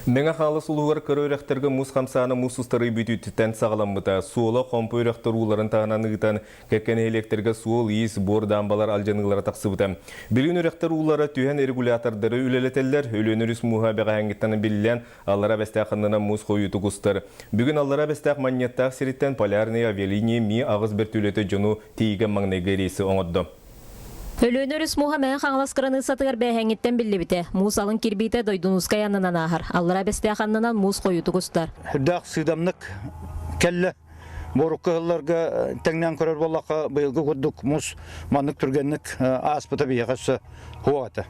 Мэҥэ Хаҥалас улууһугар кыра үрэхтэргэ муус хамсаана муус устарыы бүтүүтүттэн саҕаламмыта. Суола хомпу үрэхтэр ууларын таһынан ыытан, кэккэ нэһилиэктэргэ суол-иис, буор даамбалар алдьаныылара тахсыбыта. Билигин үрэхтэр уулара түһэн регулятордары үлэлэтэллэр. Өлүөнэ өрүс мууһа бэҕэһээҥҥиттэн биллэн, Аллараа Бэстээх аннынан муус хойуутук устар. Бүгүн Аллараа Бэстээх Манньыаттаах сириттэн Полярные авиалинии Ми-8 бөртөлүөтэ дьону тиийигэ маҥнайгы рейси оҥордо. Өлүөнэ өрүс мууһа Мэҥэ Хаҥалас кыраныыссатыгар бээһээҥҥиттэн биллибитэ. Муус алын кирбиитэ Дойдунуускай аннынан ааһар. Аллараа Бэстээх аннынан муус хойуутук устар. Үрдээх сыыдамнык кэллэ. Борукка ыһылларга тэҥнээн көрөр буоллахха, быйылгы курдук муус маннык түргэнник ааспыта биһиэхэ өссө суох этэ.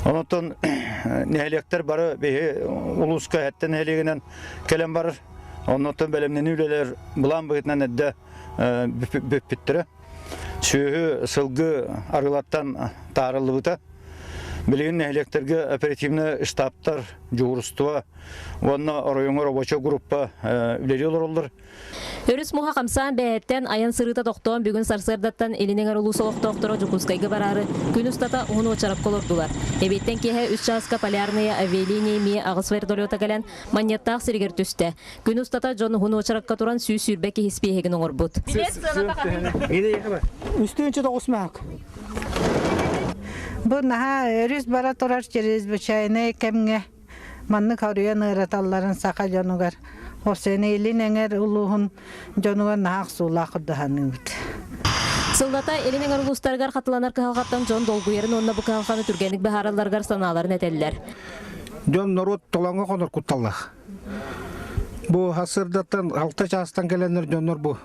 Онтон нэһилиэктэр бары биһи улууска эттэн нэһилиэгинэн кэлэн барар. Оннуттан бэлэмнэнии үлэлэр былаан быһыытынан эрдэ бүппүттэрэ. Сүөһү, сылгы арыылартан таарыллыбыта. Билигин нэһилиэктэргэ оперативнай штабтар, дьуһуурустуба уонна оройуоҥҥа рабочай группа үлэлии олороллор. Өрүс муоһа хамсаан бэйэттэн айан сырыыта тохтоон бүгүн сарсыардаттан Илин Эҥэр улуус олохтоохторо Дьокуускайга бараары күн устата уһун уочаракка олордулар. Эбиэттэн киэһэ үс чааска Полярные авиалинии МИ аҕыс вертолета кэлэн Манньыаттаах сиригэр түстэ. Күн устата дьон уһун уочаракка туран 120 киһи испииһэгин оҥорбут. Үстүүнчэ тоҕус маак. Бу наһаа өрүс бара турар чрезвычайнай кэмҥэ маннык хоруйан ыараталларын саха дьонугар Осени Илин Эҥэр улууһун дьонугар наһаа охсуулаах курдаһаныыбыт. Сыллата Илин Эҥэр улуустарыгар хатыланар кыһалҕаттан дьон долгуйарын уонна бу кыһалҕаны түргэнник быһааралларыгар санааларын этэллэр. Дьон норуот толоҥҥо хонор кутталлаах. Бу сарсыардаттан алта чаастан кэлэннэр дьоннор бу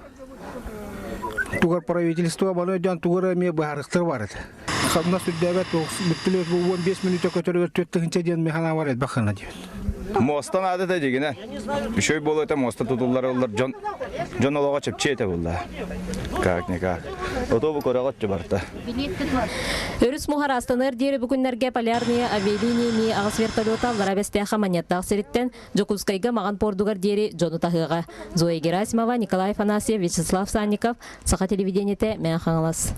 тугар правительство баны өйдөөн тугар эмиэ быһаарыктар бар этэ. Хамнас үрдээбэт бүттүлүөс бу 15 мүнүүтэ көтөрүгэр түөрт тыһыынча диэн механавар элбэх гына диэн. Муоста наада да дигинэ. Үчүгэй буолуо этэ муоста тутуллар ыллар дьон дьон олоҕо чэпчиэ этэ булла. Как никак. Ото бу көрөҕөт барта. Өрүс муһар астаныар диэри бу күннэргэ Полярные авиалинии Ми аҕыс вертолета Аллара Бэстээххэ Манньыаттаах сириттэн Дьокуускайга Маҕан пуордугар диэри дьону таһыаҕа. Зоя Герасимова, Николай Афанасьев, Вячеслав Санников, Саха телевидениетэ, Мэҥэ Хаҥалас.